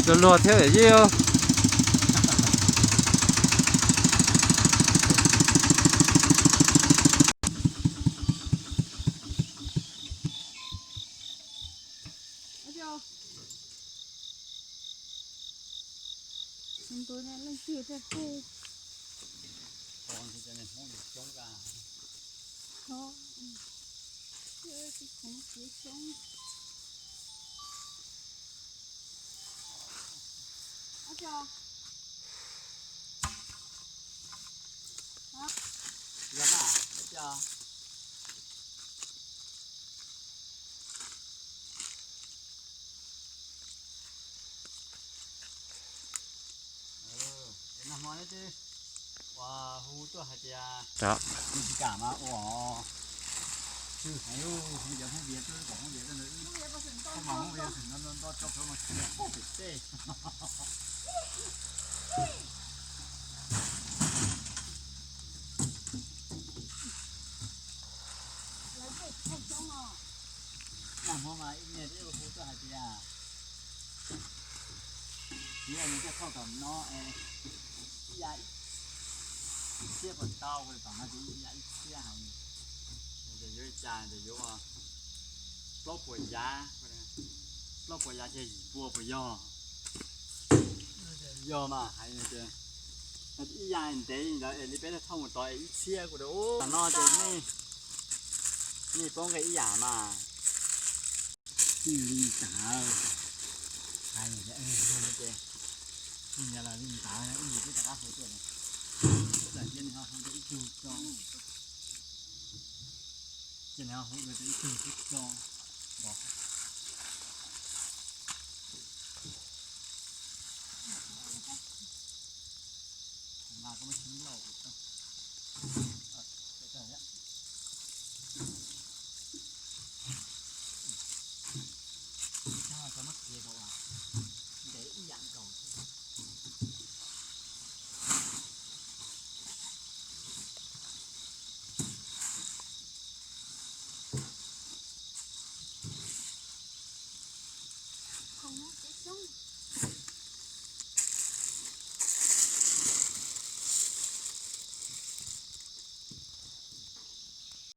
Luag luag thiab yom. Nag hmo neb twb ua hu tuaj hais tias Meskas mas ua tsw heev, yog Hmoob Vias twb kom Hmoob Vias twb ntawd, Hmoob Vias tseem nto nto tso plhuav mas tsis pom pem tej. Nag hmo mas ib niag twb hu tuaj hais tias, yog nws coj thauj tom no es ib ya ib txhiab puas tau, tom no ces ib ya ib txhiab hais. Ces yuav li cas ces yuav plaub puas yav, plaub puas yav ces yim pua puas yog? Yog mas hais tias ib ya ntev ntawd es li peb thauj mus tod es ib txhiab kuj tau. Tam no ces nej poob nqe ib yam mas. Ib yam li tas, hais ces ib yam li tas, ib yam li peb rov qab hu tuaj, txawm cia nws ho hu rau ib tug tso, cia nws ho hu rau ib tug xwb tso. Mas koj muab tsis lauj, cov muab txiav kom ntev ib yam nkaus.